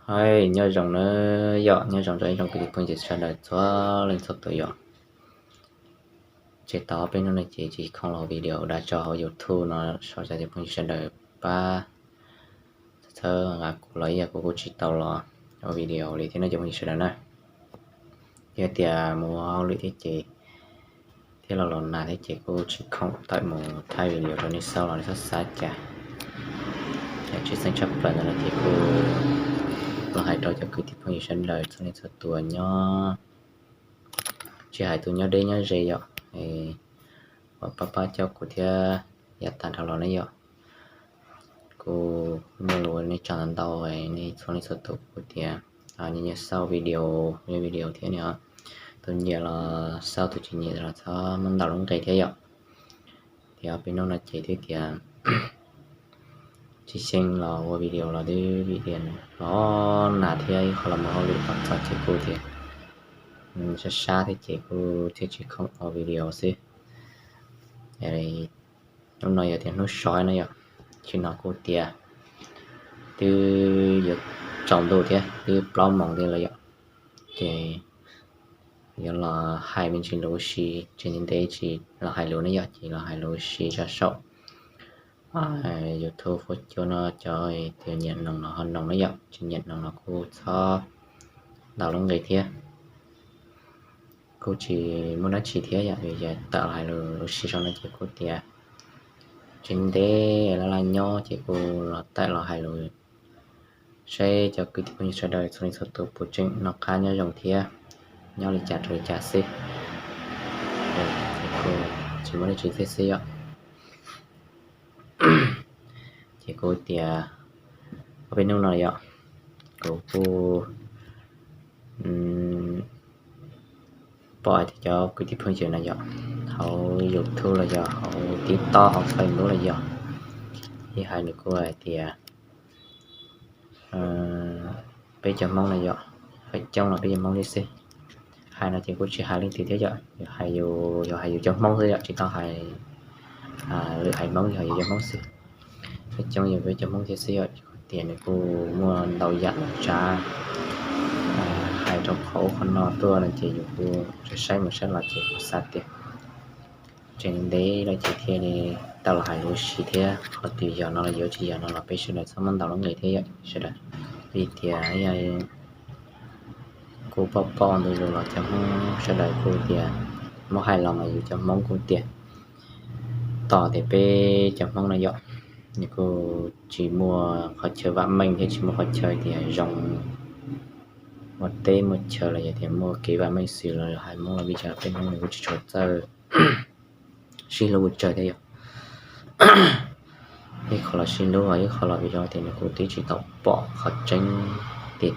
Hais nyob zoo na yom, nyob zoo rau ib tsoom kwv tij phooj ywg sawv daws txhua leej txhua tus yom. Ces tau ob peb hnub no ces tsis khoom los video dag tso hauv YouTube no, xav cov phooj ywg sawv daws pab txhawb nqa kuv los ib yam kuv kuj tsis tau los ua video li thiab no cov phooj ywg sawv daws na. Yog tias mus ua hauj lwm thiab ces thiab los los nag thiab ces kuj tsis khoom tawm mus thaij video rau nej xauj los nej txhob xav cas. Tsis xeeb tshaj plaws ntawd no ces kuj los hais rau cov kwv tij phooj ywg sawv daws txhua leej txhua tus nyob, tsis hais tus nyob deb nyob ze yom, uas pab pab coj kuv thiab yav tag dhau los ne yom. Kuj muaj lus nej tsaug ntau ntau, nej txhua leej txhua tus kuj tias nyiam nyiam xauj video, video thiab ne, tus nyiam los xauj, tus tsis nyiam los txhob muab ntaus lub nqe thiab yom. Tias ob peb hnub no ces twb tias tsis xyeej los ua video los twb vim tias los nag thiab ib qho los mus hauj lwm los txog ces kuj tias sab sab thiab ces kuj thiaj tsis khoom ua video xwb. Hnub no yog tias hnub sov no yom, tsis no kuj tias twb yuav tsaus ntuj thiab twb plaub moos thiab lawm yom. Ces yuav los hais me ntsis lus ua si, tsis ntev ntev tsis los hais lus ne yom, ces los hais lus ua si tso saum YouTube fuab cuab no, cov tias nyiam noog los ho noog ne yom, tsis nyiam noog los kuj txhob ntaus lub nqe thiab. Kuj tsis muaj dab tsi thiab yom, yog tawm los hais lus ua si saum no ces kuj tias tsis ntev laj laj nyob ces kuj los tawm los hais lus saib cov kwv tij phooj ywg sawv daws txhua leej txhua tus puas tseem noj qab nyob zoo thiab nyob li cas rau li cas xwb. Ces kuj tsis muaj dab tsi thiab xwb yom. Ces kuj tias ob peb hnub no yom, kuv kuj pom hais tias cov kwv tij phooj ywg no yom, hauv YouTube los yog hauv TikTok hauv Facebook los yog, ib hais nws kuj hais tias peb cov Hmoob no yom, feem coob los peb cov Hmoob li xwb. Hais no ces kuj tsis hais leej twg thiab yom, yus hais yus, yus hais yus cov Hmoob xwb yom, tsis tau hais lwm haiv Hmoob, yog yus cov Hmoob xwb. Feem coob yog peb cov Hmoob thiab xwb yom, tias nws kuj muaj ntau yam ntau tsav hais rau qhov ub qhov no tuaj no ces yus kuj saib mus saib los ces kuj xav tias tseem ntev lawm ces thiaj li tau los hais lus ua si thiab, qhov twg yog no los yuav, tsis yog no los peb sawv daws txhob muab ntaus lub nqe thiab yom sawv daws. Vim tias kuj pom pom ntu zus los cov Hmoob sawv daws kuj tias, muab hais los mas yus cov Hmoob kuj tias tos tias peb cov Hmoob no yom, nws kuj tsis muaj qhov chaw vam meej thiab tsis muaj qhov chaw tias zoo, muaj teb muaj chaw los yog tias muaj kev vam meej xwb los hais Hmoob los vim tias peb Hmoob nws kuj tsis tshua txawj sib hlub ua tsawg thiab yom. Ib qho los sib hlub, ib qho los vim yog tias nws kuj twb tsis tau pom qhov tseeb tiag,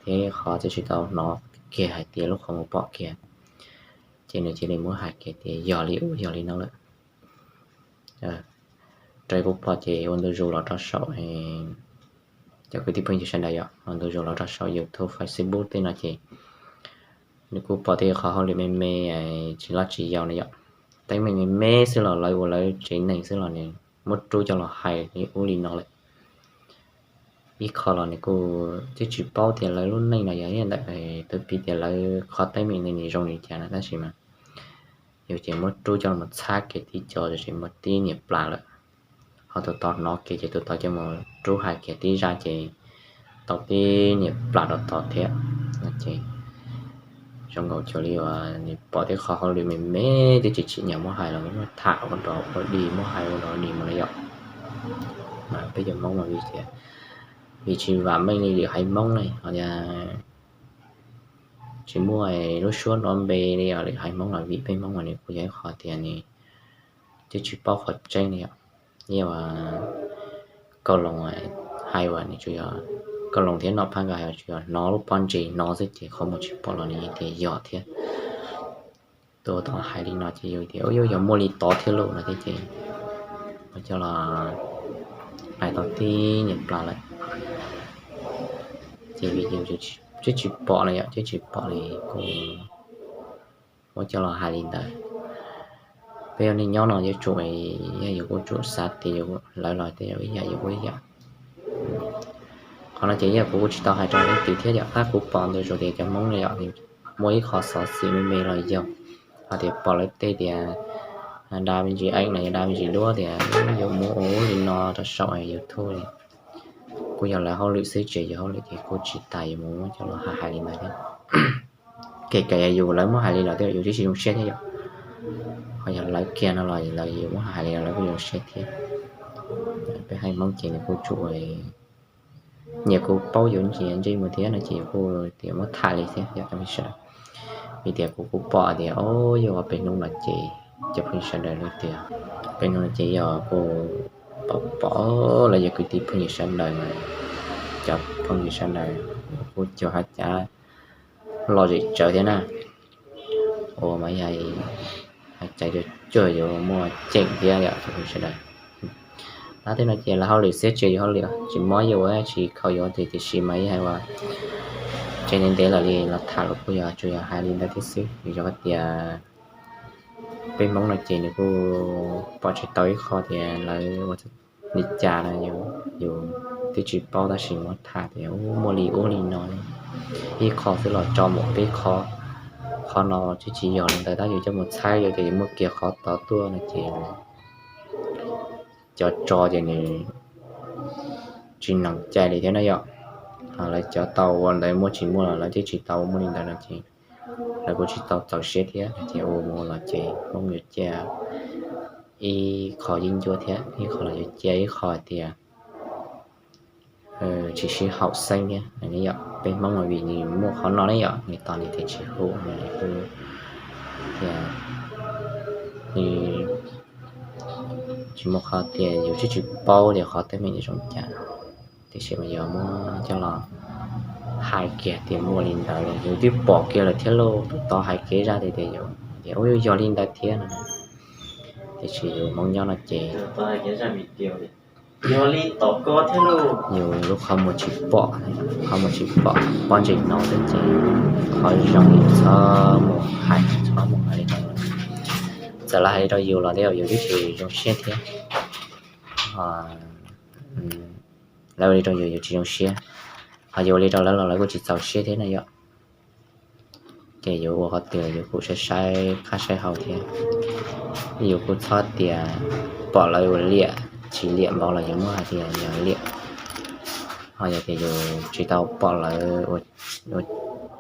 thiab ib qho twb tsis tau hnov kiag hais tias lub qhov mus pom kiag. Ces nws cia li muab hais kiag tias yog li ub yog li no lawm. Raws kuv pom ces ua ntu zus los rau saum cov kwv tij phooj ywg sawv daws yom, ua ntu zus los rau saum YouTube, Facebook tej no ces nws kuj pom tej qhov hauj lwm me me tsis loj tsis yau no yom. Teeb meem me me xwb los lawv ua lawv tsev neeg xwb los nws muab rub coj los hais li ub li no lawm. Ib qho los nws kuj twb tsis paub tias lawv lub neej no yog ib ntawm, twb piv tias lawv qhov teeb meem ne nws zoo li cas na, tab sis mas yus ces muab rub coj los txhab kiag tib co ces muaj tib niam plas lawm. Ho tus tod hnov kiag ces tus tod coj mus rub hais kiag tib zaj ces tau tib niam plas rau tod thiab. Ces zoo nkaus cuag li uas nws pom tej qhov hauj lwm me me twb tsis tsim nyog muab hais los muab tham ua dog ua dig, muab hais ua dog ua dig mus no yom. Mas peb cov Hmoob mas vim tias vim tsis vam meej li lwm haiv Hmoob ne, ho yog tsis muaj lub suab nrov npe li lwm haiv Hmoob los vim peb Hmoob mas nws kuj yog ib qho tias nws twb tsis paub qhov tseeb li yom. Yog Kauj Loos hais uas nws tsuas yog, Kauj Loos thiab Nom Phab nkawd hais tsuas yog hnov lub pob ntseg no xwb ces qhov muag tsis pom los nws yeej tias yog thiab. Tus tod hais li no ces yus tias yog muaj li tod thiab lauj no thiab ces muab coj los hais tau tib niam plas lawm. Ces vim yus twb tsis pom no yom, twb tsis pom li kuj muab coj los hais li ntawd. Peb ua neej nyob no yuav tsum, yog yus kuj tsum xav tias yus lawv los tej yam ib yam yus kuj ib yam. Qhov no ces yog kuv kuj tsis tau hais rau leej twg thiab yom, tab kuv pom ntawm Zoom tias cov Hmoob no yom, muaj ib qho xov xwm me me los yog hais tias pom lawv tej tias da me ntsis eeb los yog da me ntsis duab tias yuav muab ua li no rau saum YouTube li. Kuj yog lawv hauj lwm xwb, tsis yog yus hauj lwm ces kuj tsis tas yuav mus muab coj los hais hais li ntawd thiab. Kev cai yus lawv muab hais li los thiab yus twb tsis zoo siab thiab yom. Ho yog lawv kiag no los lawv yuav muab hais li los lawv kuj zoo siab thiab. Peb haiv Hmoob ces nws kuj tsuas nyias kuj paub yuav ntsia ntsej muag thiab no ces yus kuj tias muab tham li thiab yom cov phooj ywg sawv daws. Vim tias kuv kuj pom tias o, yuav ua peb hnub no ces cov phooj ywg sawv daws lawv tias peb hnub no ces yog kuj pom pom lawv yog kwv tij phooj ywg sawv daws mas cov phooj ywg sawv daws kuj cog hais cav lom zem tsawv thiab na. Ua mas yog hais cav cuag cuag yuav muaj ceem thiab yom cov phooj ywg sawv daws. Tab thiab no ces lawv hauj lwm xwb tsis yus hauj lwm, tsis mob yus tsis khaus yus tiam sis mas yog hais uas tseem ntev ntev lawm li los tham los kuj yog tsuas yog hais li ntawd thiab xwb. Vim yog tias peb Hmoob no ces nws kuj pom tsis tau ib qho tias lawv ua li cas no, yus twb tsis paub tab sis muab tham tias muaj li ub li no, ib qho xwb los tso mus peb qho. Qhov no twb tsis yog li ntawd tab yus coj mus txhawb yus ces yus muaj kiag qhov tod tuaj no ces cov tso ces nws tsis noog cai li thiab na yom. Lawv cov tau ua ntawd muaj tsis muaj los lawv twb tsis tau muaj li ntawd no ces lawv kuj tsis tau txaus siab thiab ces ua mus los ces Hmoob yuav cia ib qho yeeb ncuab thiab ib qho los yuav cia ib qho hais tias tsis sib haum xeeb thiab yom. Peb Hmoob mas vim nws muaj qhov no ne yom, nws tos nws tias tsis huv nws kuj tias nws tsis muaj qhov tias yus twb tsis paub tias qhov teeb meem zoo cas, tiam sis mas yus muab coj los hais kiag tias muaj li ntawd li, yus twb pom kiag lawm thiab lauj, tus tod hais kev zaj tias tias yus tias ua yog li ntawd thiab no. Tiam sis yus Hmoob nyob no ces yus lub qhov muag tsis pom, qhov muag tsis pom, pob ntseg hnov xwb ces qhov zoo yus txhob mus hais, txhob mus hais li rau, txawm lawv hais li rau yus los thiab yus twb tsis zoo siab thiab. Lawv ua li rau yus yus tsis zoo siab, ho yus ua li rau lawv los lawv kuj tsis txaus siab thiab na yom. Ces yus ua qhov twg yus kuj saib saib qab saib hau thiab. Yus kuj txhob tias pom lawv ua liam tsis liam npaum los yus muab hais tias yog liam, ho yog tias yus tsis tau pom lawv ua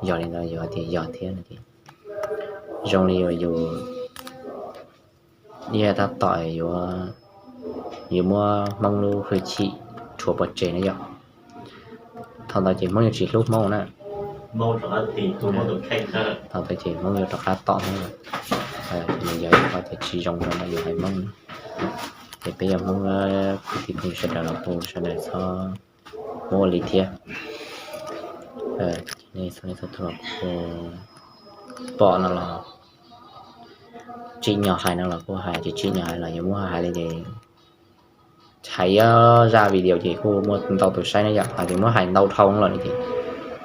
yog li ntawd yus hais tias yog thiab no ces zoo li uas yus ib yam tab tom yuav, yuav muab Hmoob lub hwj chim rhuav pov tseg na yom. Thaum ntawd ces Hmoob yuav tsis hlub Hmoob na. Thaum ntawd ces Hmoob yuav rov qab tom Hmoob lawm. Nws yog ib qho tias tsis zoo rau ntawm yus haiv Hmoob na. Ces peb yog Hmoob kwv tij phooj ywg sawv daws los kuj sawv daws txhob muab ua li thiab. Txhua tus los kuj pom no los tsim nyog hais no los kuj hais, tsis tsim nyog hais los yuav muab hais li ces hais ib zaj video ces kuj muaj ntau tus saib na yom, hais tias muab hais ntau dhau lawm no ces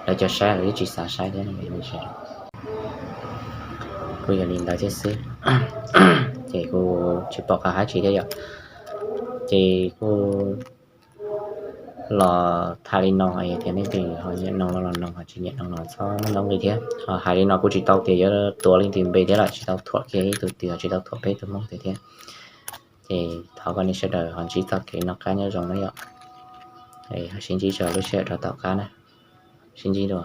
lawv cov saib lawv twb tsis xav saib thiab. Kuj yog li ntawd thiab xwb, ces kuj tsis pom qab hais tsis thiab yom. Ces kuj los tham li no, yog tias nej twg ho nyiam mloog los los mloog, ho tsis nyiam mloog los txhob mloog li thiab. Ho hais li no kuj tsis tau tias yuav tuav leej twg npe thiab lawm, tsis tau thuam kiag ib tug twg, tsis tau thuam peb tug Hmoob twg thiab. Ces thov kom nej sawv daws ho ntsib txoj kev noj qab nyob zoo na yom. Sib ntsib tso lub sij hawm rau tom qab na. Sib ntsib dua.